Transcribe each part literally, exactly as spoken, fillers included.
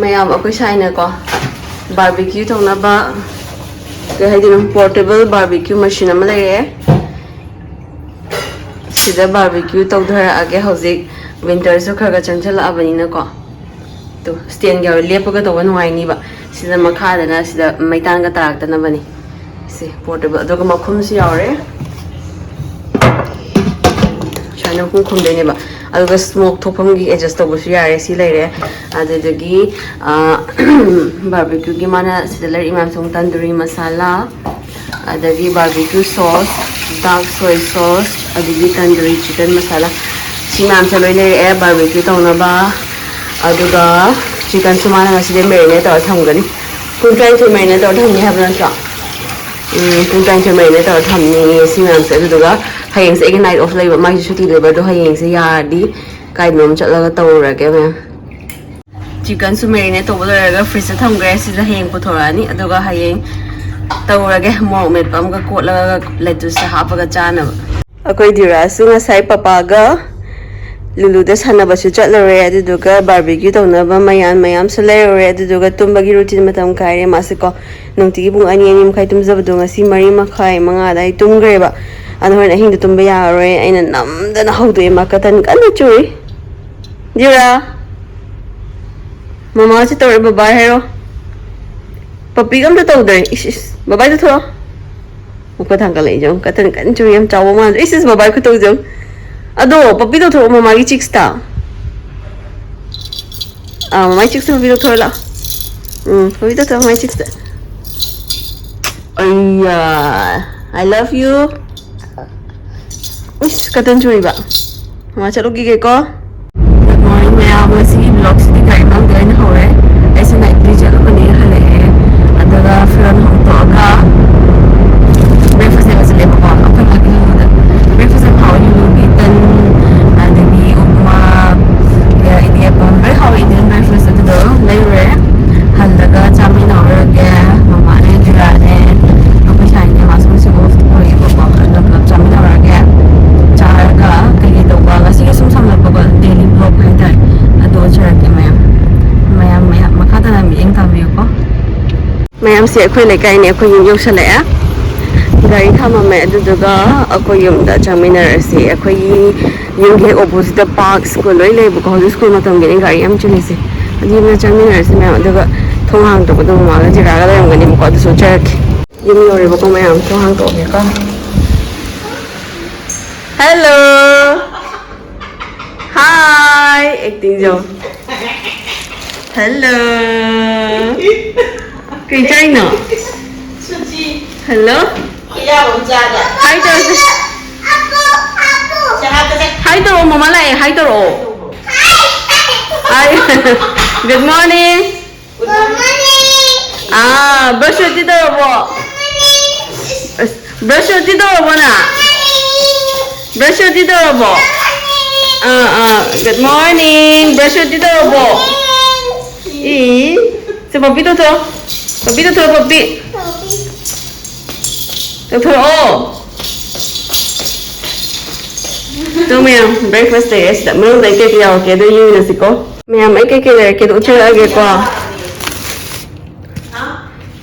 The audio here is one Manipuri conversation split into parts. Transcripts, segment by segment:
ꯃꯌꯥꯝ, ꯑꯩꯈꯣꯏ ꯁꯥꯏꯅꯀꯣ, ꯕꯥꯔꯕꯤꯀ꯭ꯌꯨ ꯇꯧꯅꯕ, ꯀꯩ ꯍꯥꯏꯗꯣꯏꯅꯣ, ꯄꯣꯔꯇꯦꯕꯜ ꯕꯥꯔꯕꯤꯀ꯭ꯌꯨ ꯃꯦꯁꯤꯟ ꯑꯃ ꯂꯩꯔꯛꯑꯦ꯫ ꯁꯤꯗ ꯕꯥꯔꯕꯤꯀ꯭ꯌꯨ ꯇꯧꯊꯔꯛꯑꯒꯦ꯫ ꯍꯧꯖꯤꯛ ꯋꯤꯟꯇꯔꯁꯨ ꯈꯔ ꯈꯔ ꯆꯪꯁꯤꯜꯂꯛꯑꯕꯅꯤꯅꯀꯣ꯫ ꯇꯨ, ꯁ꯭ꯇꯦꯟꯒ ꯂꯦꯞꯄꯒ ꯇꯧꯕ ꯅꯨꯡꯉꯥꯏꯅꯤꯕ꯫ ꯁꯤꯗ ꯃꯈꯥꯗꯅ ꯁꯤꯗ ꯃꯩꯇꯥꯟꯒ ꯇꯥꯔꯛꯇꯅꯕꯅꯤ꯫ ꯁꯤ ꯄꯣꯔꯇꯦꯕꯜ, ꯑꯗꯨꯒ ꯃꯈꯨꯝꯁꯨ ꯌꯥꯎꯔꯦ꯫ ꯁꯨꯃꯥꯏꯅ ꯃꯈꯨꯝ ꯈꯨꯝꯗꯣꯏꯅꯦꯕ꯫ ꯑꯗꯨꯒ ꯁ꯭ꯃꯣꯛ ꯊꯣꯛꯐꯝꯒꯤ ꯑꯦꯗꯖꯁ ꯇꯧꯕꯁꯨ ꯌꯥꯔꯦ꯫ ꯁꯤ ꯂꯩꯔꯦ꯫ ꯑꯗꯨꯗꯒꯤ, ꯑ, ꯕꯥꯔꯕꯤꯀ꯭ꯌꯨꯒꯤ ꯃꯥꯅ ꯁꯤꯗ ꯂꯩꯔꯛꯏ ꯃꯌꯥꯝꯁꯦ ꯑꯃꯨꯛ ꯇꯟꯗꯨꯔꯤ ꯃꯁꯥꯂꯥ, ꯑꯗꯒꯤ ꯕꯥꯔꯕꯤꯀ꯭ꯌꯨ ꯁꯣꯁ, ꯗꯥꯔꯛ ꯁꯣꯏ ꯁꯣꯁ, ꯑꯗꯒꯤ ꯇꯟꯗꯨꯔꯤ ꯆꯤꯀꯟ ꯃꯁꯥꯂꯥ꯫ ꯁꯤ ꯃꯌꯥꯝꯁꯦ ꯂꯣꯏ ꯂꯩꯔꯛꯑꯦ ꯕꯥꯔꯕꯤꯀ꯭ꯌꯨ ꯇꯧꯅꯕ꯫ ꯑꯗꯨꯒ ꯆꯤꯀꯟꯁꯨ ꯃꯥꯅ ꯉꯁꯤꯗꯤ ꯃꯦꯔꯤꯅꯦꯠ ꯇꯧꯔ ꯊꯝꯒꯅꯤ꯫ ꯄꯨꯡ ꯇꯔꯥꯅꯤꯊꯣꯏ ꯃꯦꯔꯤꯅꯦꯠ ꯇꯧꯔ ꯊꯝꯅꯤ ꯍꯥꯏꯕ ꯅꯠꯇ꯭ꯔꯣ? ꯎꯝ, ꯄꯨꯡ ꯇꯔꯥꯅꯤꯊꯣꯏ ꯃꯦꯔꯤꯅꯦꯠ ꯇꯧꯔ ꯊꯝꯅꯤ ꯁꯤ ꯃꯌꯥꯝꯁꯦ꯫ ꯑꯗꯨꯗꯨꯒ ꯍꯌꯦꯡꯁꯦ ꯑꯩꯒꯤ ꯅꯥꯏꯠ ꯑꯣꯐ ꯂꯩꯕ, ꯃꯥꯒꯤꯁꯨ ꯁꯨꯇꯤ ꯂꯩꯕ꯫ ꯑꯗꯣ ꯍꯌꯦꯡꯁꯦ ꯌꯥꯔꯗꯤ ꯀꯥꯏꯗꯅꯣꯝ ꯆꯠꯂꯒ ꯇꯧꯔꯨꯔꯒꯦ ꯃꯌꯥꯝ꯫ ꯆꯤꯀꯟꯁꯨ ꯃꯦꯔꯤꯅꯦꯠ ꯇꯧꯕ ꯂꯣꯏꯔꯒ ꯐ꯭ꯔꯤꯖꯇ ꯊꯝꯈ꯭ꯔꯦ꯫ ꯁꯤꯗ ꯍꯌꯦꯡ ꯄꯨꯊꯣꯔꯛꯑꯅꯤ, ꯑꯗꯨꯒ ꯍꯌꯦꯡ ꯇꯧꯔꯒꯦ ꯃꯣꯔꯣꯛ ꯃꯦꯠꯄ ꯑꯃꯒ ꯀꯣꯠꯂꯒ ꯂꯦꯇꯨꯁꯇ ꯍꯥꯞꯄꯒ ꯆꯥꯅꯕ꯫ ꯑꯩꯈꯣꯏ ꯗꯤꯔꯥꯁꯨ ꯉꯁꯥꯏ ꯄꯄꯥꯒ ꯂꯨꯂꯨꯗ ꯁꯥꯟꯅꯕꯁꯨ ꯆꯠꯂꯨꯔꯦ, ꯑꯗꯨꯗꯨꯒ ꯕꯥꯔꯕꯤꯀ꯭ꯌꯨ ꯇꯧꯅꯕ ꯃꯌꯥꯟ ꯃꯌꯥꯝꯁꯨ ꯂꯩꯔꯨꯔꯦ, ꯑꯗꯨꯗꯨꯒ ꯇꯨꯝꯕꯒꯤ ꯔꯨꯇꯤꯟ ꯃꯇꯝ ꯀꯥꯏꯔꯦ꯫ ꯃꯥꯁꯦꯀꯣ, ꯅꯨꯡꯇꯤꯒꯤ ꯄꯨꯡ ꯑꯅꯤ, ꯑꯅꯤ ꯃꯈꯥꯏ ꯇꯨꯝꯖꯕꯗꯣ ꯉꯁꯤ ꯃꯔꯤ ꯃꯈꯥꯏ, ꯃꯉꯥ ꯑꯗꯥꯏ ꯇꯨꯝꯈ꯭ꯔꯦꯕ꯫ ꯑꯗꯣ ꯍꯣꯔꯦꯟ ꯑꯍꯤꯡꯗ ꯇꯨꯝꯕ ꯌꯥꯔꯔꯣꯏ, ꯑꯩꯅ ꯅꯝꯗꯅ ꯍꯧꯗꯣꯛꯑꯦ꯫ ꯃꯥ ꯀꯇꯟ ꯀꯟꯅ ꯆꯨꯔꯤ꯫ ꯗꯤꯔꯥ, ꯃꯃꯥꯁꯦ ꯇꯧꯔꯦ, ꯕꯕꯥ ꯍꯥꯏꯔꯣ꯫ ꯄꯞꯄꯤꯒ ꯑꯝꯇ ꯇꯧꯗ꯭ꯔꯦ꯫ ꯏꯁ, ꯏꯁ, ꯕꯕꯥꯏꯗ ꯊꯣꯛꯑꯣ꯫ ꯃꯈꯨꯠ ꯊꯥꯡꯒꯠꯂꯛꯏꯁꯦ ꯌꯦꯡꯉꯨ꯫ ꯀꯇꯟ ꯀꯟꯅ ꯆꯨꯔꯤ, ꯌꯥꯝ ꯆꯥꯎꯕ ꯃꯥꯟꯗ꯭ꯔꯣ? ꯏꯁ, ꯏꯁ, ꯕꯕꯥꯏ ꯈꯨꯇꯧꯁꯦ ꯌꯦꯡꯉꯨ꯫ ꯑꯗꯣ ꯄꯞꯄꯤ ꯇꯧꯊꯣꯔꯛꯑꯣ ꯃꯃꯥꯒꯤ ꯆꯤꯛꯁꯇ꯫ ꯑꯥ, ꯃꯃꯥꯒꯤ ꯆꯤꯛꯁꯇ ꯄꯞꯄꯤ ꯇꯧꯊꯣꯔꯛꯑꯣ ꯂꯥꯛꯑꯣ꯫ ꯎꯝ, ꯄꯞꯄꯤ ꯇꯧꯊꯣꯔꯛꯑꯣ ꯃꯃꯥꯒꯤ ꯆꯤꯛꯁꯇ꯫ ꯑꯩꯌꯥ, I love you꯫ ꯏꯁ, ꯀꯇꯟ ꯆꯨꯔꯤꯕ꯫ ꯃꯃꯥ ꯆꯠꯂꯨꯈꯤꯒꯦꯀꯣ꯫ Good morning ꯃꯌꯥꯝ, ꯉꯁꯤꯒꯤ vlogꯁꯤꯗꯤ ꯒꯥꯔꯤ ꯃꯅꯨꯡꯗ ꯑꯣꯏꯅ ꯍꯧꯔꯦ꯫ ꯑꯩꯁꯦ night duty ꯆꯠꯂꯨꯕꯅꯦ, ꯍꯜꯂꯛꯑꯦ꯫ ꯑꯗꯨꯒ ꯐꯤꯔꯣꯜ ꯍꯣꯡꯗꯣꯛꯑꯒ breakfast ꯂꯩꯕ ꯆꯠꯂꯦꯕꯀꯣ, ꯑꯩꯈꯣꯏ ꯃꯥꯒꯤ ꯂꯨꯂꯨꯗ꯫ Breakfast ꯌꯥꯝ ꯍꯥꯎꯋꯦ, ꯂꯨꯂꯨꯒꯤ ꯇꯟ, ꯑꯗꯒꯤ ꯎꯞꯃꯥ, ꯏꯗꯤꯌꯥꯄꯝ, ꯂꯣꯏ ꯍꯥꯎꯋꯦ Indian breakfast, ꯑꯗꯨꯗꯣ ꯂꯩꯔꯨꯔꯦ꯫ ꯍꯜꯂꯒ ꯆꯥꯃꯤꯟꯅꯍꯧꯔꯒꯦ꯫ ꯃꯃꯥꯅꯦ, ꯗꯤꯔꯥꯅꯦ, ꯑꯩꯈꯣꯏ ꯁꯥꯏꯅꯦ, ꯃꯥꯁꯨ ꯉꯁꯤ off ꯑꯣꯏꯌꯦꯕꯀꯣ, ꯑꯗꯣ ꯄꯨꯂꯞ ꯆꯥꯃꯤꯟꯅꯍꯧꯔꯒꯦ꯫ ꯆꯥꯔꯒ ꯀꯩꯀꯩ ꯇꯧꯕ, ꯉꯁꯤꯒꯤ ꯁꯨꯝ ꯁꯝꯂꯞꯄꯀꯣ, ꯁꯤ ꯑꯩꯈꯣꯏ ꯂꯩꯀꯥꯏꯅꯦ, ꯑꯩꯈꯣꯏ ꯌꯨꯝ ꯌꯧꯁꯜꯂꯛꯑꯦ꯫ ꯒꯥꯔꯤ ꯈꯥꯝꯃꯝꯃꯦ, ꯑꯗꯨꯗꯨꯒ ꯑꯩꯈꯣꯏ ꯌꯨꯝꯗ ꯆꯪꯃꯤꯟꯅꯔꯁꯤ꯫ ꯑꯩꯈꯣꯏꯒꯤ ꯌꯨꯝꯒꯤ ꯍꯦꯛ ꯑꯣꯄꯣꯖꯤꯠꯇ ꯄꯥꯔꯛ, ꯁ꯭ꯀꯨꯜ ꯂꯣꯏ ꯂꯩꯕꯀꯣ꯫ ꯍꯧꯖꯤꯛ ꯁ꯭ꯀꯨꯜ ꯃꯇꯝꯒꯤꯅꯦ ꯒꯥꯔꯤ ꯌꯥꯝ ꯆꯤꯜꯂꯤꯁꯦ꯫ ꯑꯗꯨ ꯌꯨꯝꯗ ꯆꯪꯃꯤꯟꯅꯔꯁꯤ ꯃꯌꯥꯝ꯫ ꯑꯗꯨꯒ ꯊꯣꯡ ꯍꯥꯡꯗꯣꯛꯄꯗꯣ ꯃꯃꯥꯒ ꯖꯤꯔꯥꯒ ꯂꯩꯔꯝꯒꯅꯤꯕꯀꯣ, ꯑꯗꯨꯁꯨ ꯎꯠꯆꯔꯛꯀꯦ꯫ ꯌꯨꯝ ꯌꯧꯔꯦꯕꯀꯣ ꯃꯌꯥꯝ, ꯊꯣꯡ ꯍꯥꯡꯗꯣꯛꯑꯒꯦꯀꯣ꯫ Hello. Hi. Acting ꯖꯣ꯫ Hello. ꯀꯩ ꯆꯥꯏꯅꯣ? Hello. Hi ꯇꯧꯔꯣ꯫ Hi ꯇꯧꯔꯛꯑꯣ, ꯃꯃꯥ ꯂꯥꯛꯑꯦ꯫ Hi ꯇꯧꯔꯛꯑꯣ꯫ Hi. Good morning. ꯑꯥ, brush ꯇꯤ ꯇꯧꯔꯕꯣ? ꯑꯁ, brush ꯇꯤ ꯇꯧꯔꯕꯣ ꯅꯪ? Brush ꯇꯤ ꯇꯧꯔꯕꯣ? ꯑꯥ, ꯑꯥ, good morning. Brush ꯇꯤ ꯇꯧꯔꯕꯣ? ꯏ, ꯁꯦ, ꯄꯞꯄꯤ ꯇꯧꯊꯣꯛꯑꯣ꯫ ꯄꯞꯄꯤ ꯇꯧꯊꯣꯛꯑꯣ, ꯄꯞꯄꯤ꯫ ꯇꯧꯊꯣꯔꯛꯑꯣ꯫ ꯇꯨ ꯃꯌꯥꯝ, breakfast ꯂꯩꯔꯦ ꯁꯤꯗ꯫ ꯃꯅꯨꯡꯗ ꯑꯩ ꯀꯩꯀꯩ ꯌꯥꯎꯔꯛꯀꯦ ꯑꯗꯨ ꯌꯦꯡꯉꯁꯤꯀꯣ꯫ ꯃꯌꯥꯝ, ꯑꯩ ꯀꯩꯀꯩ ꯂꯩꯔꯛꯀꯦ ꯑꯗꯨ ꯎꯠꯆꯔꯛꯑꯒꯦꯀꯣ꯫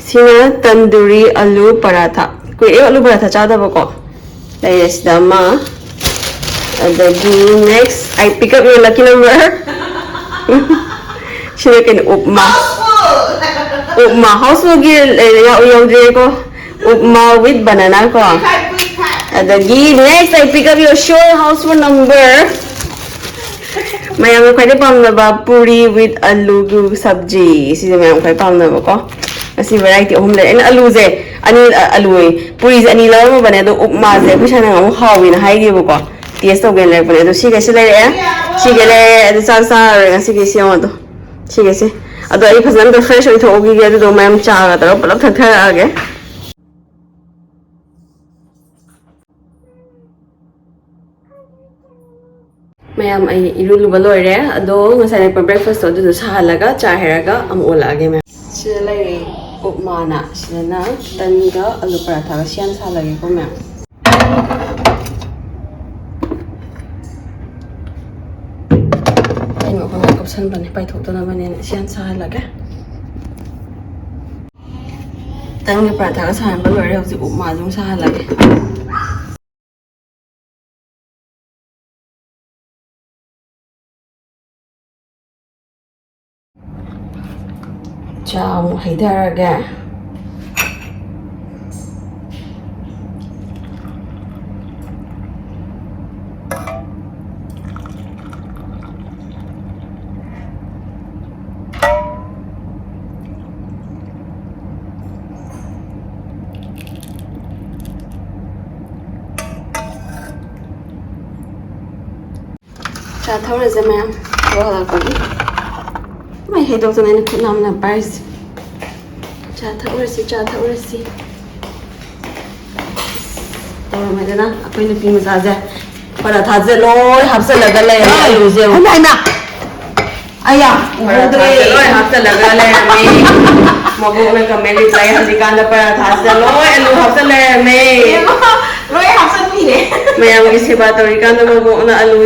ꯁꯤꯅ ꯇꯟꯗꯨꯔꯤ ꯑꯂꯨ ꯄꯔꯥꯊꯥ꯫ ꯀꯨꯏꯔꯦ ꯑꯂꯨ ꯄꯔꯥꯊꯥ ꯆꯥꯗꯕꯀꯣ꯫ ꯂꯩꯔꯦ ꯁꯤꯗ ꯑꯃ꯫ ꯑꯗꯒꯤ next, I pick up your lucky number. ꯁꯤꯅ ꯀꯩꯅꯣ, ꯎꯞꯃꯥ꯫ ꯎꯞꯃꯥ, ꯍꯥꯎꯁꯐꯨꯜꯒꯤ ꯂꯩꯔꯦ, ꯌꯥꯎ-, ꯌꯧꯗ꯭ꯔꯦꯀꯣ꯫ ꯎꯞꯃꯥ with banana ꯀꯣ꯫ ꯑꯗꯒꯤ next, I pick up your sure household number. ꯃꯌꯥꯝꯅ ꯈ꯭ꯋꯥꯏꯗꯩ ꯄꯥꯝꯅꯕ ꯄꯨꯔꯤ with ꯑꯂꯨꯒꯤ ꯁꯕꯖꯤ꯫ ꯁꯤꯁꯦ ꯃꯌꯥꯝ ꯈ꯭ꯋꯥꯏ ꯄꯥꯝꯅꯕꯀꯣ꯫ ꯉꯁꯤ variety ꯑꯍꯨꯝ ꯂꯩꯔꯦ꯫ ꯑꯩꯅ ꯑꯂꯨꯁꯦ ꯑꯅꯤ, ꯑ, ꯑꯂꯨ ꯑꯌꯦ, ꯄꯨꯔꯤꯁꯦ ꯑꯅꯤ ꯂꯧꯔꯝꯃꯕꯅꯦ, ꯑꯗꯣ ꯎꯞꯃꯥꯁꯦ ꯑꯩꯈꯣꯏ ꯁꯥꯏꯅ ꯑꯃꯨꯛ ꯍꯥꯎꯋꯦꯅ ꯍꯥꯏꯈꯤꯕꯀꯣ꯫ Taste ꯇꯧꯒꯦꯅ ꯂꯩꯔꯛꯄꯅꯦ꯫ ꯑꯗꯣ ꯁꯤꯒꯩꯁꯦ ꯂꯩꯔꯛꯑꯦ꯫ ꯁꯤꯒꯩ ꯂꯩꯔꯦ꯫ ꯑꯗꯣ ꯆꯥꯛ ꯆꯥꯔꯔꯣꯏ ꯉꯁꯤꯒꯤ꯫ ꯁꯤ ꯌꯦꯡꯉꯣ ꯑꯗꯣ꯫ ꯁꯤꯒꯩꯁꯦ꯫ ꯑꯗꯣ ꯑꯩ ꯐꯖꯅ ꯑꯝꯇ fresh ꯑꯣꯏꯊꯣꯛꯎꯈꯤꯒꯦ꯫ ꯑꯗꯨꯗꯣ ꯃꯌꯥꯝ ꯆꯥꯒ ꯇꯧꯔꯒ ꯄꯨꯂꯞ ꯊꯛꯊꯔꯛꯑꯒꯦ꯫ ꯃꯌꯥꯝ, ꯑꯩ ꯏꯔꯨ ꯂꯨꯕ ꯂꯣꯏꯔꯦ꯫ ꯑꯗꯣ ꯉꯁꯥꯏ ꯂꯩꯔꯛꯄ breakfastꯇꯣ ꯑꯗꯨꯗꯣ ꯁꯥꯍꯜꯂꯒ ꯆꯥ ꯍꯩꯔꯒ ꯑꯃꯨꯛ ꯑꯣꯜꯂꯛꯑꯒꯦ ꯃꯌꯥꯝ꯫ ꯁꯤꯗ ꯂꯩꯔꯦ ꯎꯞꯃꯥꯅ꯫ ꯁꯤꯗꯅ ꯇꯟꯒ ꯑꯂꯨ ꯄꯔꯥꯊꯥꯒ ꯁꯦꯝ ꯁꯥꯍꯜꯂꯒꯦꯀꯣ ꯃꯌꯥꯝ꯫ ꯑꯩ ꯃꯈꯣꯡꯗ ꯀꯨꯞꯁꯟꯕꯅꯦ ꯄꯥꯏꯊꯣꯛꯇꯅꯕꯅꯦꯅ꯫ ꯁꯦꯝ ꯁꯥꯍꯜꯂꯒꯦ꯫ ꯇꯟꯒ ꯄꯔꯥꯊꯥꯒ ꯁꯥꯍꯟꯕ ꯂꯣꯏꯔꯦ, ꯍꯧꯖꯤꯛ ꯎꯞꯃꯥꯁꯨ ꯑꯃꯨꯛ ꯁꯥꯍꯜꯂꯒꯦ꯫ ꯆꯥ ꯑꯃꯨꯛ ꯍꯩꯊꯔꯒꯦ꯫ ꯆꯥ ꯊꯛꯎꯔꯁꯦ ꯃꯌꯥꯝ꯫ ꯊꯕꯛ ꯍꯜꯂꯛꯄꯒꯤ꯫ ꯃꯩ ꯍꯩꯗꯣꯛꯇꯅ ꯑꯩꯅ ꯈꯨꯠ ꯅꯥꯝꯅ ꯄꯥꯏꯔꯤꯁꯦ꯫ ꯆꯥ ꯊꯛꯎꯔꯁꯤ, ꯆꯥ ꯊꯛꯎꯔꯁꯤ꯫ ꯇꯧꯔꯝꯃꯦꯗꯅ ꯑꯩꯈꯣꯏ ꯅꯨꯄꯤ ꯃꯆꯥꯁꯦ꯫ ꯄꯔꯥꯊꯥꯁꯦ ꯂꯣꯏ ꯍꯥꯞꯆꯜꯂꯒ ꯂꯩꯔꯦ, ꯑꯂꯨꯁꯦ꯫ ꯍꯩꯃꯥ, ꯍꯩꯃꯥ꯫ ꯑꯌꯥ, ꯎꯍꯧꯗ꯭ꯔꯦ꯫ ꯄꯔꯥꯊꯥꯁꯦ ꯂꯣꯏ ꯍꯥꯞꯆꯜꯂꯒ ꯂꯩꯔꯝꯃꯦ꯫ ꯃꯕꯣꯛꯅ comment reply ꯍꯜꯂꯤꯀꯥꯟꯗ ꯄꯔꯥꯊꯥꯁꯤꯗ ꯂꯣꯏ ꯑꯂꯨ ꯍꯥꯞꯆꯜ ꯂꯩꯔꯝꯃꯦ꯫ ꯏꯕꯦꯝꯃ, ꯂꯣꯏ ꯍꯥꯞꯆꯟꯕꯤꯔꯦ꯫ ꯃꯌꯥꯝꯒꯤ ꯁꯦꯕꯥ ꯇꯧꯔꯤꯀꯥꯟꯗ ꯃꯕꯣꯛꯅ ꯑꯂꯨ,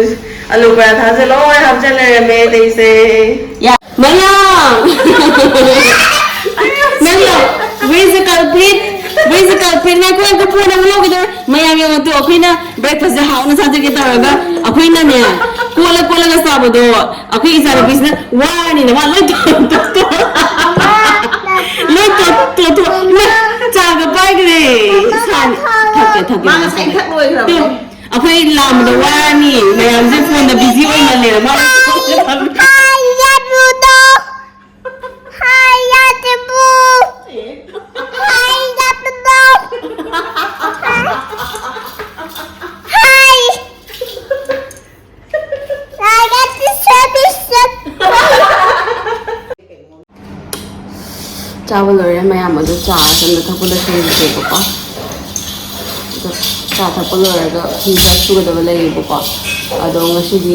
ꯑꯂꯨ ꯄꯔꯥꯊꯥꯁꯦ ꯂꯣꯏ ꯍꯥꯞꯆꯜ ꯂꯩꯔꯝꯃꯦ ꯑꯇꯩꯁꯦ꯫ ꯌꯥ-, ꯃꯌꯥꯝ! ꯅꯪꯅ, where is the culprit? Where is the culprit? ꯉꯥꯏꯈꯣ, ꯉꯥꯏꯈꯣ, phone ꯑꯃꯨꯛ ꯂꯧꯈꯤꯗꯣꯔꯦ꯫ ꯃꯌꯥꯝ ꯌꯦꯡꯉꯣ ꯇꯨ, ꯑꯩꯈꯣꯏꯅ breakfast ꯁꯦ ꯍꯥꯎꯅ ꯆꯥꯖꯒꯦ ꯇꯧꯔꯒ, ꯑꯩꯈꯣꯏꯅꯅꯦ, ꯀꯣꯠꯂ ꯀꯣꯠꯂꯒ ꯆꯥꯕꯗꯣ, ꯑꯩꯈꯣꯏ ꯏꯆꯥꯅꯨꯄꯤꯁꯤꯅ ꯋꯥꯔꯅꯤꯅ ꯃꯥ ꯂꯣꯏ ꯇꯣ-, ꯇꯣ-, ꯇꯣ-, ꯂꯣꯏ ꯇꯣ-, ꯇꯣ-, ꯇꯣ-, ꯏꯃꯥ, ꯆꯥꯒ ꯄꯥꯏꯈ꯭ꯔꯦ꯫ ꯁꯥꯟ-, ꯊꯛꯀꯦ, ꯊꯛꯀꯦ, ꯃꯥ ꯃꯥ ꯉꯁꯥꯏ ꯊꯛꯀꯦ꯫ ꯊꯛ ꯂꯣꯏꯈ꯭ꯔꯕꯅꯦ꯫ ꯇꯨ, ꯑꯩꯈꯣꯏ ꯂꯥꯝꯕꯗ ꯋꯥꯔꯅꯤ, ꯃꯌꯥꯝꯁꯦ phone ꯗ busy ꯑꯣꯏꯃꯜꯂꯦꯅ ꯃꯥ ꯂꯣꯏ ꯇꯣ-, ꯇꯣ-, ꯍꯥꯏ ꯌꯥꯗꯕꯗꯣ꯫ ꯍꯥꯏ ꯌꯥꯗꯕꯗꯣ꯫ ꯍꯥꯏ ꯌꯥꯗꯕꯗꯣ꯫ ꯍꯥꯏ꯫ ꯆꯥꯕ ꯂꯣꯏꯔꯦ ꯃꯌꯥꯝ, ꯑꯗꯨ ꯆꯥ ꯑꯆꯝꯕ ꯊꯛꯄ ꯂꯣꯏꯁꯤꯟꯈꯤꯒꯦꯕꯀꯣ꯫ ꯑꯗꯣ ꯆꯥ ꯊꯛꯄ ꯂꯣꯏꯔꯒ ꯐꯤ ꯈꯔ ꯁꯨꯒꯗꯕ ꯂꯩꯌꯦꯕꯀꯣ꯫ ꯑꯗꯣ ꯉꯁꯤꯗꯤ,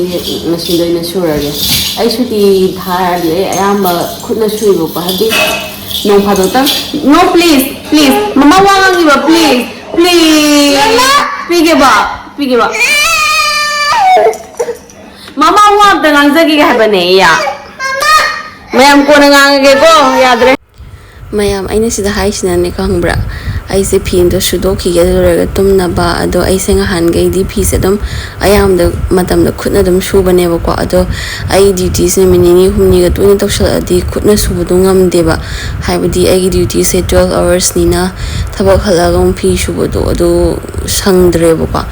ꯉꯁꯤꯗ ꯑꯣꯏꯅ ꯁꯨꯔꯒꯦ꯫ ꯑꯩ ꯁꯨꯇꯤ ꯊꯥꯔꯗꯤ ꯑꯩ ꯑꯌꯥꯝꯕ ꯈꯨꯠꯅ ꯁꯨꯏꯕꯀꯣ, ꯍꯥꯏꯗꯤ ꯅꯣꯡ ꯐꯥꯗꯣꯛꯇꯪ꯫ No, please, please, ꯃꯃꯥ ꯋꯥ ꯉꯥꯡꯉꯤꯕ, please, please꯫ ꯄꯤꯒꯦꯕ, ꯄꯤꯒꯦꯕ꯫ ꯃꯃꯥ ꯋꯥ ꯑꯝꯇ ꯉꯥꯡꯖꯒꯦ ꯍꯥꯏꯕꯅꯦ, ꯏꯌꯥ꯫ ꯃꯌꯥꯝ ꯀꯣꯟꯅ ꯉꯥꯡꯉꯒꯦꯀꯣ, ꯌꯥꯗ꯭ꯔꯦ꯫ ꯃꯌꯥꯝ, ꯑꯩꯅ ꯁꯤꯗ ꯍꯥꯏꯁꯤꯅꯅꯦ, ꯈꯪꯕ꯭ꯔꯥ? ꯑꯩꯁꯦ ꯐꯤꯗꯣ ꯁꯨꯗꯣꯛꯈꯤꯒꯦ, ꯑꯗꯨ ꯂꯣꯏꯔꯒ ꯇꯨꯝꯅꯕ꯫ ꯑꯗꯣ ꯑꯩꯁꯦ ꯉꯍꯥꯟꯈꯩꯗꯤ ꯐꯤꯁꯦ ꯑꯗꯨꯝ ꯑꯌꯥꯝꯕꯗ ꯃꯇꯝꯗ ꯈꯨꯠꯅ ꯑꯗꯨꯝ ꯁꯨꯕꯅꯦꯕꯀꯣ꯫ ꯑꯗꯣ ꯑꯩ ꯗ꯭ꯌꯨꯇꯤꯁꯦ ꯅꯨꯃꯤꯠ ꯅꯤꯅꯤ ꯍꯨꯝꯅꯤꯒ ꯇꯣꯏꯅ ꯇꯧꯁꯜꯂꯛꯑꯗꯤ ꯈꯨꯠꯅ ꯁꯨꯕꯗꯣ ꯉꯝꯗꯦꯕ꯫ ꯍꯥꯏꯕꯗꯤ ꯑꯩꯒꯤ ꯗ꯭ꯌꯨꯇꯤꯁꯦ twelve hoursꯅꯤꯅ, ꯊꯕꯛ ꯍꯜꯂꯛꯑꯒ ꯑꯃꯨꯛ ꯐꯤ ꯁꯨꯕꯗꯣ ꯑꯗꯨ ꯁꯪꯗ꯭ꯔꯦꯕꯀꯣ꯫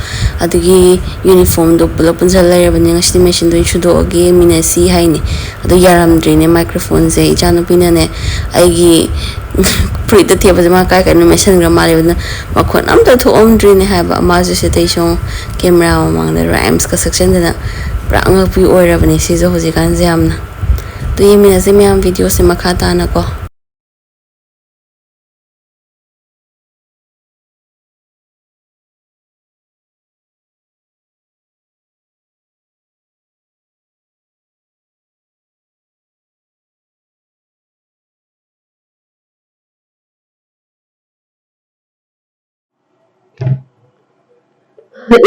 ꯑꯗꯨꯒꯤ ꯌꯨꯅꯤꯐꯣꯔꯝꯗꯣ ꯄꯨꯂꯞ ꯄꯨꯟꯁꯤꯜ ꯂꯩꯔꯕꯅꯤꯅ ꯉꯁꯤꯗꯤ ꯃꯦꯆꯤꯟꯗ ꯑꯣꯏꯅ ꯁꯨꯗꯣꯛꯑꯒꯦ, ꯃꯤꯟꯅꯁꯤ ꯍꯥꯏꯅꯤ꯫ ꯑꯗꯣ ꯌꯥꯔꯝꯗ꯭ꯔꯦꯅꯦ ꯃꯥꯏꯀ꯭ꯔꯣꯐꯣꯟꯁꯦ꯫ ꯏꯆꯥꯅꯨꯄꯤꯅꯅꯦ ꯑꯩꯒꯤ ꯐꯨꯔꯤꯠꯇ ꯊꯦꯠꯄꯁꯦ ꯃꯥ ꯀꯥꯏ ꯀꯥꯏꯅꯣ ꯃꯦꯠꯁꯟꯈ꯭ꯔ ꯃꯥꯜꯂꯦꯕ꯫ ꯑꯗꯨꯅ ꯃꯈꯣꯟ ꯑꯝꯇ ꯊꯣꯛꯑꯝꯗ꯭ꯔꯤꯅꯦ ꯍꯥꯏꯕ꯫ ꯃꯥꯁꯨ ꯁꯤꯗꯩꯁꯨ ꯀꯦꯃꯦꯔꯥ ꯃꯃꯥꯡꯗ rhymesꯀ ꯁꯛꯆꯟꯗꯅ ꯄꯨꯔꯥ ꯑꯉꯛꯄꯤ ꯑꯣꯏꯔꯕꯅꯦ ꯁꯤꯁꯨ ꯍꯧꯖꯤꯛꯀꯥꯟꯁꯦ ꯌꯥꯝꯅ꯫ ꯑꯗꯨ ꯌꯦꯡꯃꯤꯟꯅꯁꯦ ꯃꯌꯥꯝ ꯚꯤꯗꯤꯑꯣꯁꯦ ꯃꯈꯥ ꯇꯥꯅꯀꯣ꯫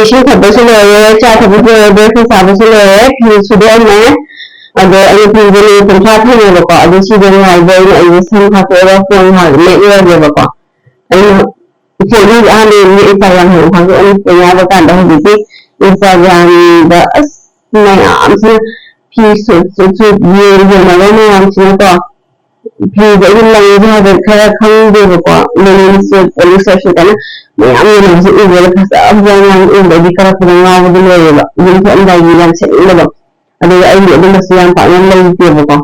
ꯏꯁꯤꯡ ꯊꯛꯄꯁꯨ ꯂꯣꯏꯔꯦ, ꯆꯥ ꯊꯛꯄꯁꯨ ꯂꯣꯏꯔꯦ, breakfast ꯆꯥꯕꯁꯨ ꯂꯣꯏꯔꯦ, ꯐꯤ ꯁꯨꯗꯣꯛꯑꯝꯃꯦ꯫ ꯑꯗꯣ ꯑꯩꯅ ꯐꯤꯁꯦ ꯃꯤꯅꯤꯠ ꯀꯨꯟꯊ꯭ꯔꯥ ꯐꯦꯡꯉꯦꯕꯀꯣ꯫ ꯑꯗꯣ ꯁꯤꯗ ꯉꯥꯏꯕ ꯑꯣꯏꯅ ꯑꯩꯁꯦ ꯁꯝ ꯈꯥꯛꯇꯣꯛꯑꯒ ꯐꯣꯟ ꯉꯥꯏꯍꯥꯛ ꯃꯦꯠꯂꯨꯔꯒꯦꯕꯀꯣ꯫ ꯑꯩꯅ ꯐꯣꯟꯁꯦ ꯑꯍꯥꯟꯕ ꯌꯦꯡꯕꯗ Instagram ꯍꯥꯟꯅ ꯊꯥꯗꯣꯛꯑꯅꯤ꯫ ꯀꯩꯅꯣ ꯍꯥꯏꯕ ꯀꯥꯟꯗ ꯍꯧꯖꯤꯛꯇꯤ Instagramꯗ ꯑꯁ ꯃꯌꯥꯝꯁꯤꯅ ꯐꯤ ꯁꯨꯠ ꯁꯨꯠ ꯁꯨꯠ ꯌꯦꯡ ꯌꯦꯡꯅꯕ ꯃꯌꯥꯝꯁꯤꯅꯀꯣ, ꯐꯤꯁꯦ ꯑꯩꯒꯤ ꯂꯪꯁꯦ ꯍꯥꯏꯕ ꯈꯔ ꯈꯪꯗꯦꯕꯀꯣ꯫ Linen suit, polyester suit ꯍꯥꯏꯅ ꯃꯌꯥꯝ ꯌꯦꯡꯅꯕꯁꯦ ꯎꯕꯗ ꯐꯖ ꯐꯖꯕ ꯃꯌꯥꯝ ꯎꯕꯗ ꯑꯩꯗꯤ ꯀꯔꯛꯄꯗ ꯉꯥꯎꯕꯗ ꯂꯣꯏꯔꯦꯕ꯫ ꯌꯨꯝ ꯊꯣꯛꯑꯝꯗꯥꯏꯒꯤ ꯌꯥꯝ ꯁꯦꯠꯅꯤꯡꯕꯗꯣ꯫ ꯑꯗꯨꯒ ꯑꯩꯗꯤ ꯑꯗꯨꯝꯕꯁꯨ ꯌꯥꯝ ꯄꯥꯛꯅ ꯂꯩꯇꯦꯕꯀꯣ꯫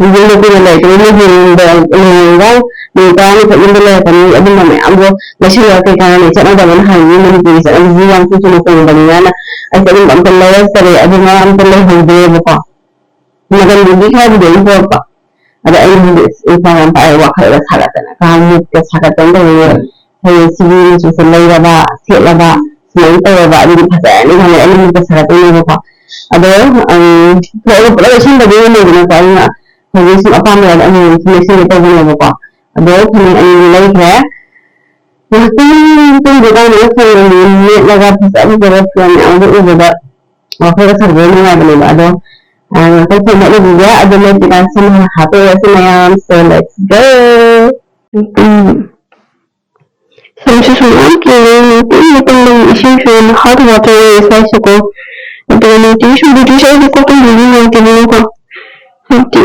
ꯌꯨꯝꯗ ꯀꯨꯏꯅ ꯂꯩꯔꯛꯇꯕꯅꯤꯅ ꯂꯨꯍꯣꯡꯕ, ꯂꯨꯍꯣꯡꯉꯒ ꯅꯨꯃꯤꯠ ꯇꯔꯥꯅꯤ ꯈꯛ ꯌꯨꯝꯗ ꯂꯩꯔꯛꯀꯅꯤ, ꯑꯗꯨꯝꯕ ꯃꯌꯥꯝꯗꯣ ꯂꯩꯁꯜꯂꯒ ꯀꯩ ꯀꯥꯟꯅꯅꯤ? ꯆꯠꯅꯗꯕꯅ ꯍꯥꯏꯕꯅꯤ ꯃꯅꯤꯄꯨꯔꯒꯤ ꯆꯠꯅꯕꯤꯁꯤ ꯌꯥꯝ ꯊꯨ ꯊꯨꯅ ꯍꯣꯡꯕꯅꯤꯅ꯫ ꯑꯩꯁꯦ ꯑꯗꯨꯝꯕ ꯑꯝꯇ ꯂꯩꯔꯛꯇꯔꯦ, ꯑꯗꯨꯅ ꯑꯝꯇ ꯂꯩꯍꯧꯗ꯭ꯔꯦꯕꯀꯣ꯫ ꯃꯇꯝꯗꯨꯒꯤ ꯈꯔꯕꯨꯗꯤ ꯑꯗꯨꯝ ꯄꯨꯔꯛꯄ꯫ ꯑꯗ ꯑꯩꯅ ꯍꯧꯖꯤꯛ Instagram ꯄꯥꯏꯔꯦ, ꯋꯥꯈꯜꯒ ꯁꯥꯒꯠꯇꯅ, ꯀꯥ ꯃꯤꯠꯀ ꯁꯥꯒꯠꯇꯅ ꯇꯧꯔꯦ꯫ ꯍꯌꯦꯡ ꯁꯤꯒꯤ ꯃꯆꯨꯁꯦ ꯂꯩꯔꯕ, ꯁꯦꯠꯂꯕ, ꯁꯨꯃꯥꯏꯅ ꯇꯧꯔꯕ, ꯑꯗꯨꯗꯤ ꯐꯖꯔꯅꯤ ꯈꯜꯂꯦ, ꯑꯩꯅ ꯃꯤꯠꯀ ꯁꯥꯒꯠꯇꯣꯏꯅꯦꯕꯀꯣ꯫ ꯑꯗꯣ, ꯎꯝ, ꯊꯣꯛꯑꯒ ꯄꯨꯂꯞ ꯂꯩꯁꯤꯟꯕꯗꯤ ꯉꯝꯃꯣꯏꯗꯅꯀꯣ, ꯑꯗꯨꯅ ꯍꯧꯖꯤꯛ ꯁꯨꯝ ꯑꯄꯥꯝꯕ ꯌꯥꯎꯔꯗꯤ ꯑꯃꯃꯝ ꯁꯨꯝ ꯂꯩꯁꯤꯟꯒꯦ ꯇꯧꯕꯅꯦꯕꯀꯣ꯫ ꯑꯗꯣ ꯐꯅꯦꯛ ꯑꯅꯤꯗꯤ ꯂꯩꯈ꯭ꯔꯦ꯫ ꯉꯥꯏꯍꯥꯛꯇꯪ ꯇꯨꯝꯗ꯭ꯔꯤꯀꯥꯟꯗ ꯐꯣꯟ ꯃꯦꯠꯂꯒ ꯐꯖ ꯐꯖꯕ ꯐꯤꯔꯣꯜ ꯃꯌꯥꯝꯗꯣ ꯎꯕꯗ ꯋꯥꯈꯜꯒ ꯁꯥꯒꯠꯄ ꯅꯨꯡꯉꯥꯏꯕꯅꯦꯕ꯫ ꯑꯗꯣ ꯉꯥꯛꯇꯪ ꯊꯦꯡꯅ ꯎꯈꯤꯒꯦ꯫ ꯑꯗꯨ ꯂꯣꯏꯗ꯭ꯔꯤꯀꯥꯟꯗ ꯁꯝ ꯍꯥꯟꯅ ꯍꯥꯠꯇꯣꯛꯑꯁꯤ ꯃꯌꯥꯝ꯫ So let's go. ꯎꯝ꯫ ꯁꯝꯁꯤꯁꯨ ꯃꯌꯥꯝ ꯀꯦꯜꯂꯦ, ꯅꯨꯡꯇꯤꯒꯤ ꯃꯇꯝꯗ ꯏꯁꯤꯡꯁꯨ ꯌꯥꯝꯅ ꯍꯥꯠ ꯍꯥꯠꯇꯣꯛꯑꯦ ꯁ꯭ꯋꯥꯏꯁꯦꯀꯣ꯫ ꯑꯗꯨꯒ ꯅꯨꯡꯇꯤꯒꯤ ꯁꯨꯝ ꯚꯤꯗꯤꯑꯣꯁꯦ ꯑꯩꯗꯤ ꯀꯣꯛ ꯇꯨꯝꯕꯤꯕ ꯅꯨꯡꯉꯥꯏꯇꯦꯗꯅꯀꯣ꯫ ꯍꯥꯏꯕꯗꯤ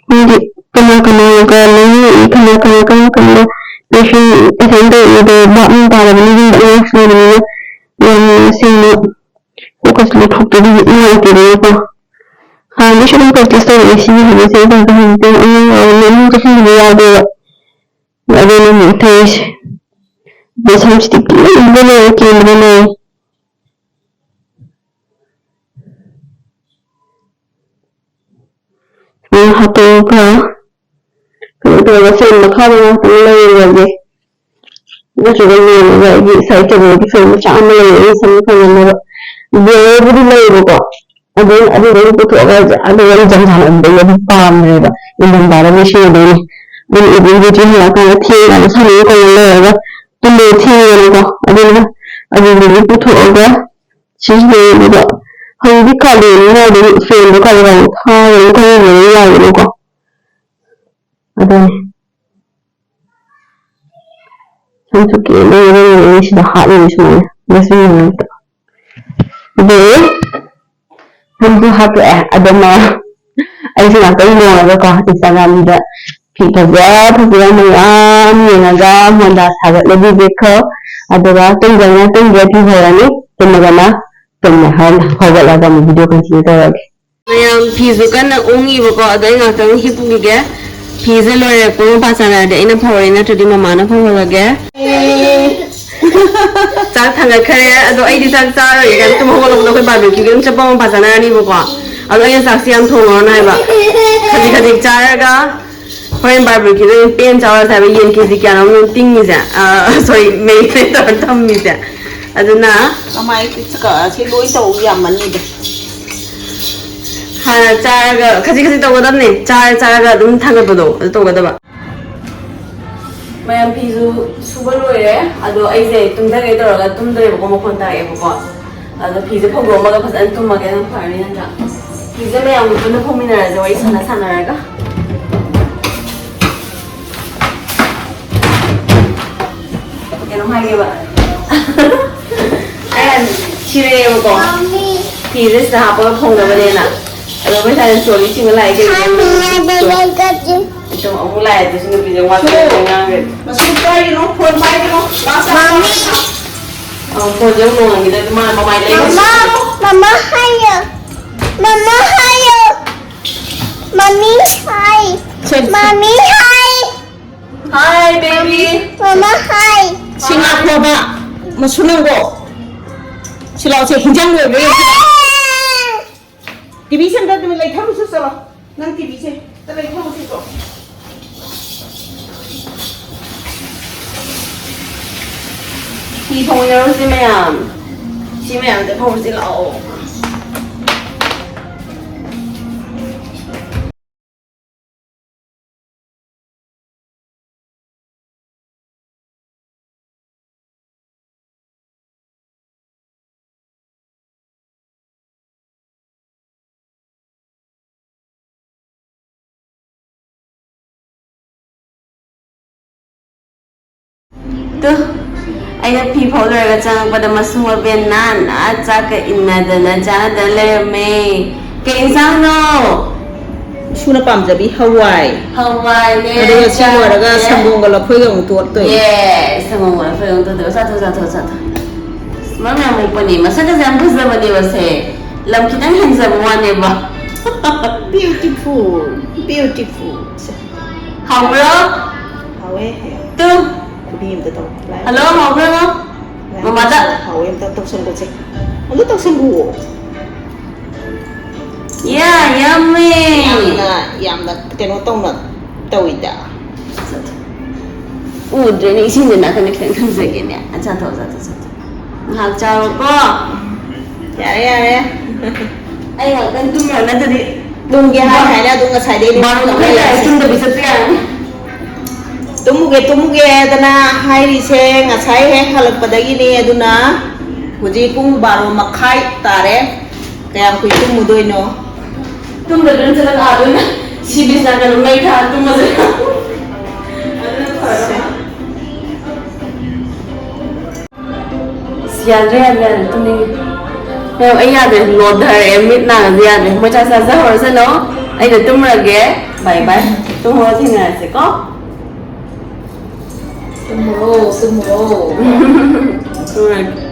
ꯃꯤꯗꯤ ꯀꯅꯥ ꯀꯅꯥꯒ ꯂꯣꯏꯅꯔꯛꯏ, ꯀꯅꯥ ꯀꯅꯥ ꯀꯔꯝ ꯀꯔꯝꯕ ꯄꯦꯁꯦꯟ ꯑꯦꯇꯦꯟ ꯇꯧꯔꯤꯗꯣ ꯚꯥꯞ ꯑꯃ ꯇꯥꯗꯕ ꯃꯤꯒꯨꯝꯕ ꯑꯉꯥꯡꯁꯨ ꯂꯩꯕꯅꯤꯅ ꯌꯥꯝꯅ ꯁꯦꯡꯅ ꯐꯣꯀꯁ ꯂꯧꯊꯣꯛꯇ꯭ꯔꯗꯤ ꯅꯨꯡꯉꯥꯏꯇꯦꯗꯅꯀꯣ꯫ ꯍꯥꯟꯅꯗꯩꯁꯨ ꯑꯗꯨꯝ ꯄ꯭ꯔꯦꯛꯇꯤꯁ ꯇꯧꯔꯛꯑꯦ ꯁꯤꯒꯤ ꯍꯧꯖꯤꯛꯁꯦ, ꯑꯩ ꯀꯩꯝꯇ ꯑꯉꯥꯡ ꯑꯣꯏꯔꯤꯉꯩ ꯃꯅꯨꯡ ꯆꯠꯁꯤꯟꯕ ꯌꯥꯗꯦꯕ꯫ ꯑꯗꯨꯅ ꯊꯣꯛꯏꯁꯦ꯫ ꯃꯁꯝꯁꯤꯗꯤ ꯀꯦꯟꯕꯅ ꯂꯣꯏꯔꯦ, ꯀꯦꯟꯕꯅ ꯂꯣꯏꯔꯦ꯫ ꯁꯨꯃꯥꯏꯅ ꯍꯥꯠꯇꯣꯛꯑꯒ ꯀꯩꯅꯣ ꯇꯧꯔꯒ ꯐꯦꯟ ꯃꯈꯥꯗ ꯉꯥꯛꯇꯪ ꯂꯩꯔꯨꯔꯒꯦ꯫ ꯅꯠꯇ꯭ꯔꯒ ꯌꯦꯡꯉꯒ ꯑꯩꯒꯤ ꯁꯥꯏꯠ ꯇꯦꯕꯜꯒꯤ ꯐꯦꯟ ꯃꯆꯥ ꯑꯃ ꯂꯩꯌꯦ, ꯑꯩ ꯁꯝ ꯐꯅꯅꯕ꯫ ꯕ꯭ꯂꯦꯌꯔꯕꯨꯗꯤ ꯂꯩꯌꯦꯕꯀꯣ, ꯑꯗꯨ ꯑꯗꯨꯗꯒꯤ ꯄꯨꯊꯣꯛꯑꯒ ꯑꯗꯨꯒ ꯑꯩ ꯖꯝꯖꯥꯟ ꯑꯣꯟꯕꯗꯒꯤ ꯑꯗꯨꯝ ꯄꯥꯝꯗ꯭ꯔꯦꯕ꯫ ꯏꯪꯊꯝꯊꯥꯗ ꯂꯣꯏꯁꯤꯟꯒꯗꯣꯏꯅꯦ꯫ ꯑꯗꯨꯅ ꯏꯚꯤꯅꯤꯡ ꯗ꯭ꯌꯨꯇꯤ ꯍꯜꯂꯛꯑꯀꯥꯟꯗ ꯊꯦꯡꯉꯒ ꯁꯥꯟꯅ ꯀꯩꯅꯣ ꯂꯩꯔꯒ ꯇꯨꯝꯕꯗ ꯊꯦꯡꯉꯦꯗꯅꯀꯣ꯫ ꯑꯗꯨꯅ ꯑꯗꯨꯗꯒꯤ ꯄꯨꯊꯣꯛꯑꯒ ꯁꯤꯖꯤꯟꯅꯩ꯫ ꯑꯗꯨꯒ ꯍꯧꯖꯤꯛꯇꯤ ꯀꯥꯂꯦꯟꯅꯤꯅ ꯑꯗꯨꯝ ꯐꯦꯟꯗꯣ ꯀꯥꯂꯦꯟ ꯊꯥꯔꯒ ꯑꯗꯨꯝ ꯈꯔ ꯌꯥꯏꯗꯅꯀꯣ꯫ ꯑꯗꯨꯅꯤ꯫ ꯁꯝꯁꯨ ꯀꯦꯟꯕ ꯂꯣꯏꯔꯦ, ꯁꯤꯗ ꯍꯥꯠꯂꯤꯅꯤ ꯁꯨꯃꯥꯏꯅ ꯗꯁꯕꯤꯟ ꯃꯔꯛꯇ꯫ ꯑꯗꯨ ꯁꯝꯁꯨ ꯍꯥꯠꯇꯣꯛꯑꯦ꯫ ꯑꯗꯨꯅ ꯑꯩꯁꯨ ꯉꯥꯛꯇꯪ ꯂꯣꯡꯉꯒꯀꯣ, ꯏꯟꯁꯇꯥꯒ꯭ꯔꯥꯝꯗ ꯐꯤ ꯐꯖ ꯐꯖꯕ ꯃꯌꯥꯝ ꯌꯦꯡꯉꯒ ꯃꯣꯟꯗꯥ ꯁꯥꯒꯠꯂꯕꯤꯒꯦꯀꯣ꯫ ꯑꯗꯨꯒ ꯇꯨꯝꯗ꯭ꯔꯒꯅ ꯇꯨꯝꯗ꯭ꯔꯦ, ꯐꯤ ꯐꯧꯔꯅꯤ꯫ ꯇꯨꯝꯃꯒꯅ ꯇꯨꯝꯃꯦ꯫ ꯍꯣꯔꯦꯟ ꯍꯧꯒꯠꯂꯒ ꯑꯃꯨꯛ ꯚꯤꯗꯤꯑꯣ ꯀꯟꯇꯤꯅ꯭ꯌꯨ ꯇꯧꯔꯒꯦ꯫ ꯃꯌꯥꯝ ꯐꯤꯁꯨ ꯀꯟꯅ ꯎꯪꯉꯤꯕꯀꯣ, ꯑꯗꯣ ꯑꯩ ꯉꯥꯛꯇꯪ ꯍꯤꯞꯄꯨꯈꯤꯒꯦ꯫ ꯐꯤꯁꯦ ꯂꯣꯏꯔꯦ, ꯄꯨꯡ ꯃꯄꯥ ꯆꯥꯅꯔꯗꯤ ꯑꯩꯅ ꯐꯧꯔꯦ, ꯅꯠꯇ꯭ꯔꯗꯤ ꯃꯃꯥꯅ ꯐꯧꯍꯜꯂꯒꯦ꯫ ꯆꯥꯛ ꯊꯥꯡꯒꯠꯈ꯭ꯔꯦ, ꯑꯗꯣ ꯑꯩꯗꯤ ꯆꯥꯛ ꯆꯥꯔꯣꯏꯒꯦ, ꯀꯩꯅꯣ ꯇꯨꯝ ꯍꯧꯒꯠꯂꯛꯄꯗ ꯑꯩꯈꯣꯏ ꯕꯥꯔꯕꯤꯀ꯭ꯌꯨꯒꯤ ꯑꯗꯨꯝ ꯆꯠꯄ ꯑꯃ ꯃꯄꯥ ꯆꯥꯅꯔꯅꯤꯕꯀꯣ꯫ ꯑꯗꯣ ꯑꯩꯅ ꯆꯥꯛꯁꯤ ꯌꯥꯝ ꯊꯣꯡꯉꯨꯔꯅꯨ ꯍꯥꯏꯕ, ꯈꯖꯤꯛ ꯈꯖꯤꯛ ꯆꯥꯔꯒ ꯍꯣꯔꯦꯟ ꯕꯥꯔꯕꯤꯀ꯭ꯌꯨꯗ ꯑꯣꯏꯅ ꯄꯦꯟ ꯆꯥꯎꯔꯁꯦ ꯍꯥꯏꯕ꯫ ꯌꯦꯟ ꯀꯦꯖꯤ ꯀꯌꯥꯅꯣ ꯑꯃ ꯇꯤꯡꯉꯤꯁꯦ, ꯁꯣꯔꯤ, ꯃꯦꯔꯤꯅꯦꯠ ꯇꯧꯔ ꯊꯝꯃꯤꯁꯦ꯫ ꯑꯗꯨꯅ ꯀꯃꯥꯏ ꯁꯤ ꯂꯣꯏ ꯇꯧ ꯌꯥꯝꯃꯅꯤꯗ꯫ ꯍꯥꯟꯅ ꯆꯥꯔꯒ ꯈꯖꯤꯛ ꯈꯖꯤꯛ ꯇꯧꯒꯗꯕꯅꯦ, ꯆꯥꯔ ꯆꯥꯔꯒ ꯑꯗꯨꯝ ꯊꯥꯡꯒꯠꯄꯗꯣ ꯑꯗꯨ ꯇꯧꯒꯗꯕ꯫ ꯃꯌꯥꯝ ꯐꯤꯁꯨ ꯁꯨꯕ ꯂꯣꯏꯔꯦ, ꯑꯗꯣ ꯑꯩꯁꯦ ꯇꯨꯝꯊꯒꯦ ꯇꯧꯔꯒ ꯇꯨꯝꯗ꯭ꯔꯦꯕꯀꯣ, ꯃꯈꯣꯟ ꯇꯥꯔꯛꯑꯦꯕꯀꯣ꯫ ꯑꯗꯣ ꯐꯤꯁꯦ ꯐꯧꯗꯣꯛꯑꯝꯃꯒ ꯐꯖꯅ ꯇꯨꯝꯃꯒꯦ, ꯑꯗꯨꯝ ꯐꯔꯅꯤ ꯅꯠꯇ꯭ꯔꯥ? ꯁꯤꯁꯦ ꯃꯌꯥꯝꯒ ꯄꯨꯟꯅ ꯐꯝꯃꯤꯟꯅꯔꯁꯦ, ꯋꯥꯔꯤ ꯁꯥꯟꯅ ꯁꯥꯟꯅꯔꯒ꯫ ꯀꯩꯅꯣꯝ ꯍꯥꯏꯒꯦꯕ꯫ ꯑꯩꯅ ꯁꯤꯔꯛꯑꯦꯕꯀꯣ꯫ ꯐꯤꯁꯦ ꯁꯤꯗ ꯍꯥꯞꯄꯒ ꯐꯧꯅꯕꯅꯦꯅ꯫ ꯑꯗꯣ ꯑꯩꯈꯣꯏ ꯁ꯭ꯋꯥꯏꯗ ꯇ꯭ꯔꯣꯂꯤ ꯆꯤꯡꯉ ꯂꯥꯛꯑꯦ ꯀꯩꯅꯣ꯫ ꯑꯗꯨꯝ ꯑꯃꯨꯛ ꯂꯥꯛꯑꯦ ꯑꯗꯨꯁꯨ ꯅꯨꯄꯤꯁꯦ ꯋꯥ ꯉꯥꯡꯈ꯭ꯔꯦ꯫ ꯃꯁꯤ ꯄꯥꯏꯒꯅꯨ, ꯐꯣꯟ ꯄꯥꯏꯒꯅꯨ꯫ ꯃꯥ ꯆꯥꯛ ꯆꯥꯕ ꯃꯥ ꯆꯥꯛ ꯆꯥꯕ꯫ ꯑ, ꯐꯣꯟꯁꯦ ꯑꯃꯨꯛ ꯅꯣꯡꯉꯥꯟꯈꯤꯗ ꯃꯥ ꯃꯃꯥꯏ ꯂꯩ꯫ ꯃꯃꯥ, ꯃꯃꯥ ꯍꯥꯏꯌꯣ꯫ ꯃꯃꯥ ꯍꯥꯏꯌꯣ꯫ ꯃꯃꯤ ꯍꯥꯏ꯫ ꯁꯦ, ꯁꯦ꯫ ꯃꯃꯤ ꯍꯥꯏ꯫ Hi, baby. ꯃꯃꯥ ꯍꯥꯏ꯫ ꯁꯤ ꯉꯥꯈꯣꯕ, ꯃꯁꯨ ꯅꯪꯕꯣ꯫ ꯁꯤ ꯂꯥꯎꯁꯦ, ꯍꯤꯟꯖꯥꯡ ꯂꯣꯏꯕ꯭ꯔꯥ ꯌꯦꯡꯁꯤ ꯂꯥꯎ꯫ ꯇꯤꯚꯤ ꯁꯦꯝꯗ ꯇꯨꯃꯤꯟ ꯂꯩꯊꯧꯔꯨꯆꯣ ꯆꯠꯂꯣ꯫ ꯅꯪ ꯇꯤꯚꯤꯁꯦ ꯑꯝꯇ ꯂꯩꯊꯧꯔꯨꯆꯣ꯫ ꯐꯤ ꯐꯧꯃꯤꯟꯅꯔꯨꯁꯤ ꯃꯌꯥꯝ꯫ ꯁꯤ ꯃꯌꯥꯝꯁꯦ ꯐꯧꯔꯨꯁꯤ ꯂꯥꯛꯑꯣ꯫ ꯇꯨ, ꯑꯩꯅ ꯐꯤ ꯐꯧ ꯂꯣꯏꯔꯒ ꯆꯪꯉꯛꯄꯗ ꯃꯁꯨꯡ ꯃꯕꯦꯟ ꯅꯥꯟꯅ ꯆꯥꯛꯀ ꯏꯟꯅꯗꯅ ꯆꯥꯟꯅꯗꯅ ꯂꯩꯔꯝꯃꯦ꯫ ꯀꯩ ꯏꯟꯁꯥꯡꯅꯣ? ꯏꯁꯨꯅ ꯄꯥꯝꯖꯕꯤ ꯍꯋꯥꯏ꯫ ꯍꯋꯥꯏꯅꯦ, ꯑꯗꯨꯒ ꯁꯤ ꯂꯣꯏꯔꯒ ꯆꯥꯛꯅꯦ꯫ ꯁꯪꯒꯣꯝꯒ ꯂꯐꯣꯏꯒ ꯑꯃꯨꯛ ꯇꯣꯠꯇꯣꯏꯅꯦ꯫ ꯌꯦꯁ, ꯁꯪꯒꯣꯝꯒ ꯂꯐꯣꯏꯒ ꯑꯃꯨꯛ ꯇꯣꯠꯇꯣꯏꯕ꯫ ꯆꯥꯊꯣꯛ, ꯆꯥꯊꯣꯛ, ꯆꯥꯊꯣꯛ꯫ ꯑꯁ, ꯃꯔꯝ ꯌꯥꯝ ꯃꯣꯛꯄꯅꯦ꯫ ꯃꯁꯛꯀꯁꯦ ꯌꯥꯝ ꯐꯖꯕꯅꯦꯕ ꯁꯦ꯫ ꯂꯝ ꯈꯤꯇꯪ ꯍꯦꯟꯖꯕ ꯋꯥꯅꯦꯕ꯫ Beautiful, beautiful꯫ ꯍꯥꯎꯕ꯭ꯔꯣ? ꯍꯥꯎꯋꯦ꯫ ꯇꯨ꯫ ꯈꯨꯕꯤ ꯑꯝꯇ ꯇꯧ꯫ ꯍꯜꯂꯣ, ꯍꯥꯎꯕ꯭ꯔꯣ? ꯃꯃꯥꯗ꯫ ꯍꯥꯎꯋꯦ, ꯑꯝꯇ ꯇꯧꯁꯟꯈꯣꯁꯦ꯫ ꯑꯝꯇ ꯇꯧꯁꯟꯈꯨꯑꯣ꯫ Yeah, yummy. ꯌꯥꯝꯅ, ꯌꯥꯝꯅ ꯀꯩꯅꯣ ꯇꯧꯅ ꯇꯧꯏꯗ꯫ ꯎꯗ꯭ꯔꯦꯅꯦ, ꯏꯁꯤꯡꯗ ꯅꯥꯀꯟꯗ ꯈꯤꯇꯪ ꯊꯝꯖꯒꯦꯅꯦ꯫ ꯑꯆꯥ, ꯊꯛꯑꯣ, ꯆꯥ, ꯊꯛꯑꯣ, ꯆꯥ, ꯊꯛꯑꯣ꯫ ꯉꯥꯏꯍꯥꯛ ꯆꯥꯔꯣꯀꯣ꯫ ꯌꯥꯔꯦ, ꯌꯥꯔꯦ꯫ ꯑꯩ ꯉꯥꯛꯇꯪ ꯇꯨꯝꯃꯨꯔꯣ, ꯅꯠꯇ꯭ꯔꯗꯤ ꯇꯨꯝꯒꯦ ꯍꯥꯏ ꯍꯥꯏꯅ ꯑꯗꯨꯝ ꯉꯁꯥꯏꯗꯩ ꯕꯥꯔꯣ ꯃꯈꯥꯏ ꯇꯥꯔꯦ, ꯇꯨꯝꯗꯕꯤ ꯆꯠꯄ ꯌꯥꯔꯣꯏ꯫ ꯇꯨꯝꯃꯨꯒꯦ, ꯇꯨꯝꯃꯨꯒꯦ ꯍꯥꯏꯗꯅ ꯍꯥꯏꯔꯤꯁꯦ ꯉꯁꯥꯏ ꯍꯦꯛ ꯍꯜꯂꯛꯄꯗꯒꯤꯅꯦ, ꯑꯗꯨꯅ ꯍꯧꯖꯤꯛ ꯄꯨꯡ ꯕꯥꯔꯣ ꯃꯈꯥꯏ ꯇꯥꯔꯦ꯫ ꯀꯌꯥꯝ ꯀꯨꯏ ꯇꯨꯝꯃꯨꯗꯣꯏꯅꯣ? ꯇꯨꯝꯗꯕꯤꯅ ꯆꯠꯂꯒ ꯑꯥꯗ ꯑꯣꯏꯅ ꯁꯤ ꯕꯤꯁ ꯅꯥꯀꯟꯗ ꯃꯩ ꯊꯥꯔ ꯇꯨꯝꯃꯁꯤꯔ? ꯑꯗꯨꯅ ꯐꯔꯗ꯭ꯔꯥ? ꯑꯁ, ꯌꯥꯗ꯭ꯔꯦ, ꯌꯥꯗ꯭ꯔꯦ, ꯌꯥꯗ꯭ꯔꯦ, ꯇꯨꯝꯅꯤꯡꯉꯦ꯫ ꯃꯌꯥꯝ, ꯑꯩ ꯌꯥꯗ꯭ꯔꯦ, ꯂꯣꯟꯊꯔꯛꯑꯦ, ꯃꯤꯠ ꯅꯥꯒꯁꯦ ꯌꯥꯗ꯭ꯔꯦ꯫ ꯃꯣꯏ ꯆꯥꯛ ꯆꯥꯖꯍꯧꯔꯁꯅꯨ, ꯑꯩꯅ ꯇꯨꯝꯃꯨꯔꯒꯦ꯫ ꯕꯥꯏ ꯕꯥꯏ, ꯇꯨꯝꯍꯧꯔ ꯊꯦꯡꯅꯔꯁꯦꯀꯣ꯫ ꯇꯨꯝꯃꯨꯔꯣ, ꯇꯨꯝꯃꯨꯔꯣ꯫ ꯇꯨꯝꯃꯨꯔꯒꯦ꯫